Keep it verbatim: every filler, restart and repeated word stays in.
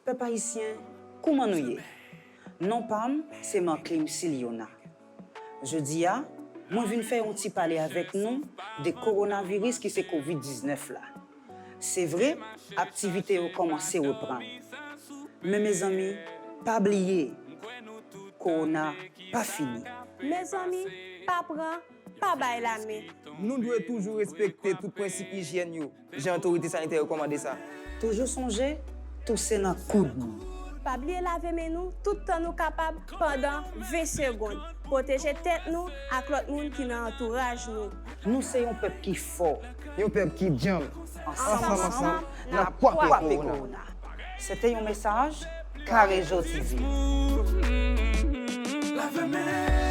Pèp ayisyen, kouman nou ye? Non pa m, se Marclim Siliona. Jodi a, mwen vin fè yon ti pale avèk nou de kowonaviris ki se kovid diznèf la. Se vre, aktivite yo kòmanse reprann. Men mezanmi, pa bliye, kowona pa fini. Mezanmi, pa pran, pa bay lamen. Nou dwe toujou respekte tout prensip ijyèn yo, jan otorite sanitè yo kòmande sa. Toujou sonje, touse nan koud nou. Pa bliye lave men nou tout tan nou kapab pandan ven segonn. Pwoteje tèt nou ak lòt moun ki nan antouraj nou. Nou se yon pèp ki fò. Yon pèp ki djanm. Ansanm, ansanm, n ap kwape kowona. Se te yon mesaj Karejo T V. Lave men.